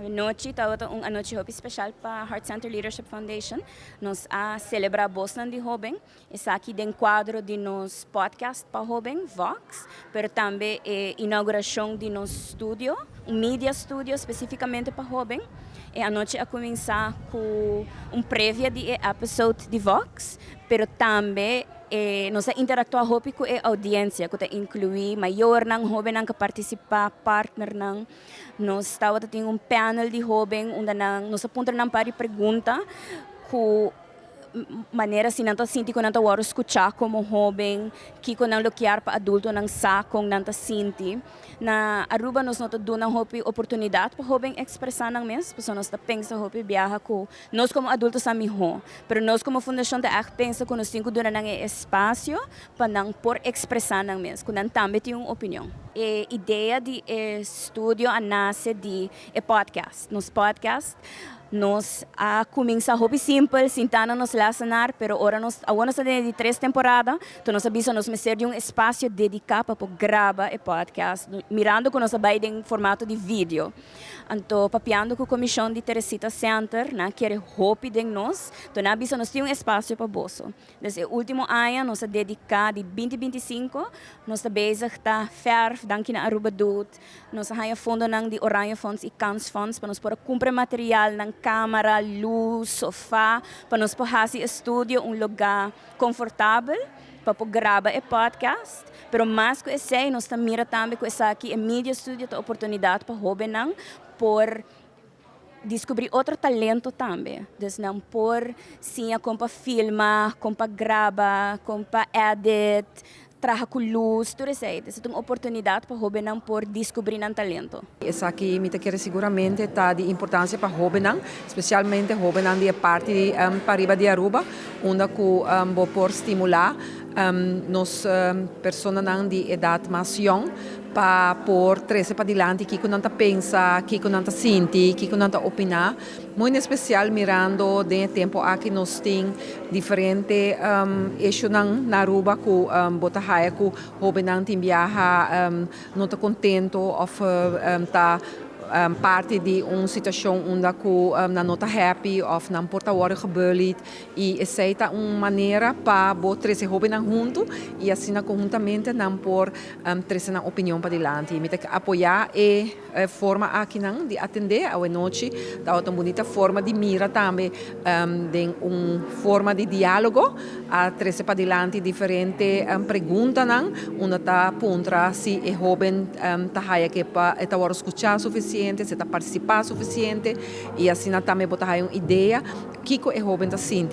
Anochi tabata un anochi hopi special pa Heart Center Leadership Foundation. Nos a celebra bosnan di hoben. Esaki den cuadro di nos podcast pa hoben, Vox, pero tambe e inauguracion di nos studio, un media studio specificamente pa hoben. E anochi a cuminsa cu un previa di episode di Vox, pero tambe nos a interactua hopi cu e audiencia, cu ta inclui mayornan, hobennan cu participa, partnernan. Nos tabata tin un panel di hoben, unda nan, nos a puntra nan par di pregunta, cu manera si nan ta sinti cu nan ta wordo scucha como hoben, kico nan lo kier pa adultonan sa con nan ta sinti. Na Aruba nos no ta duna hopi oportunidad pa hoben expresa nan mes, pasobra nos ta pensa hopi biaha cu nos como adulto sa miho. Pero nos como fundacion ta echt pensa cu nos tin cu duna nan e espacio pa nan por expresa nan mes, cu nan tambe tin un opinion. E idea di e studio a nace di e podcast. Nos podcast, nos a cuminsa hopi simpel, sinta na nos lessenaar, pero ora nos, awor nos ta den di tres temporada, anto nos a bisa nos mester di un espacio dedica pa por graba e podcast, mirando cu nos a bay den formato di video. Anto, papiando cu comision di Teresita Center, nan a kere hopi den nos, anto nan a bisa nos tin un espacio pa boso. Dus e ultimo aña nos a dedica di 2025, nos ta bezig ta verf, danki na Aruba Doet, nos a haya fondonan di Oranje Fonds y Kans Fonds pa nos por cumpra materialnan, camera, luz, sofa, pa nos por haci e studio un lugar comfortabel pa por graba e podcast. Pero mas cu esey, nos ta mira tambe cu esaki e media studio ta oportunidad pa hobennan por descubri otro talento tambe. Dus nan por siña con pa filma, con pa graba, con pa edit, traha cu luz, tur esey. Dus ta un oportunidad pa hobennan por descubri nan talento. Esaki mi ta kere siguramente ta di importancia pa hobennan, specialmente hobennan di parti di pariba di Aruba, unda cu bo por stimula nos personanan di edad mas jong pa por trece padilanti kico nan ta pensa, kico nan ta sinti, kico nan ta opina. Muy especial mirando den tempo aki nos tin diferente issue nan na Aruba cu bo ta haya cu hobennan tin biaha no ta contento of ta parti di un situacion unda cu nan no ta happy of nan por ta worden gebullied y esey ta un manera pa bo trece hobennan hunto y asina conhuntamente nan por trece nan opinion padilanti. Mi ta apoya e forma aki nan di atende anochi, ta un bunita forma di mira tambe di un forma di dialogo a trece padilanti diferente preguntanan, unda ta puntra si e hoben ta haya cu pa ta wordo scucha suficiente, si ta participa suficiente y asina tambe bo ta haya un idea kico e hoben ta sinti.